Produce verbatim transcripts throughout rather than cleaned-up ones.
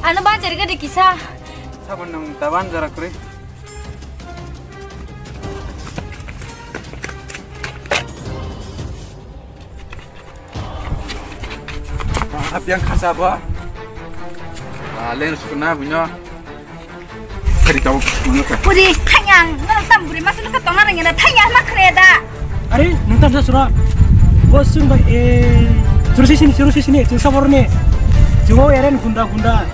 Ano banchari gadi kisa. Sabon nung taban jara kuri. Apiang khasa bo. Ah, lens kuna bunyo. Kari tau mangka. Puri thanyang, nang tam buri masuk ke tong nang ngena thanyang mak reda. Are, nang tam sura. Bos sung bai, eh, surusi sini, surusi sini, surusa borne. Jugo eren gunda gunda.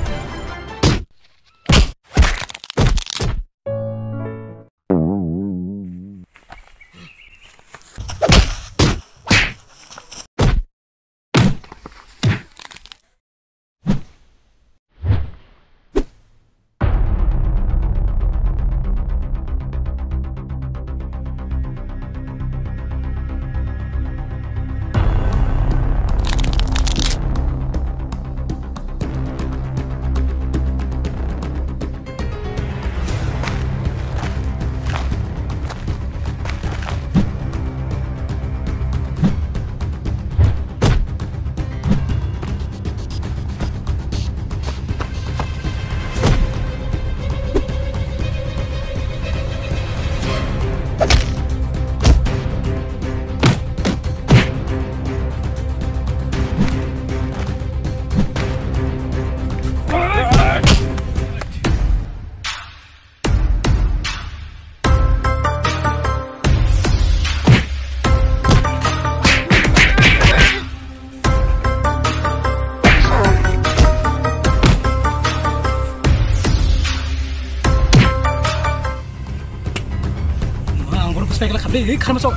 Ang borok bwsai kala khamli, hei, kharmasok.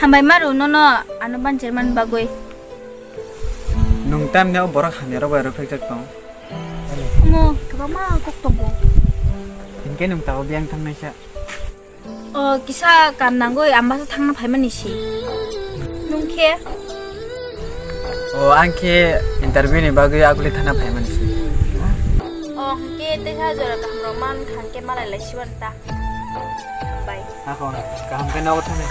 Hambai maru nono ano banchir man bagwi. Nwng tamni o borok hamya rok bai rwphaijak tong. Omo kwbangma kok tongo. Hinkhe nwng tabuk biyang thangnaisa. O kisa kam nangwi, ang basa thangna phaimani si. Nwng khe? O ang khe interview ni bagwi aguli thangna phaimani si. O hwnkhe teisa jora kaham rok man kha hwnkhe malai lai siwan ta. Hambai. Hakon, kaham khe nogo thangnai.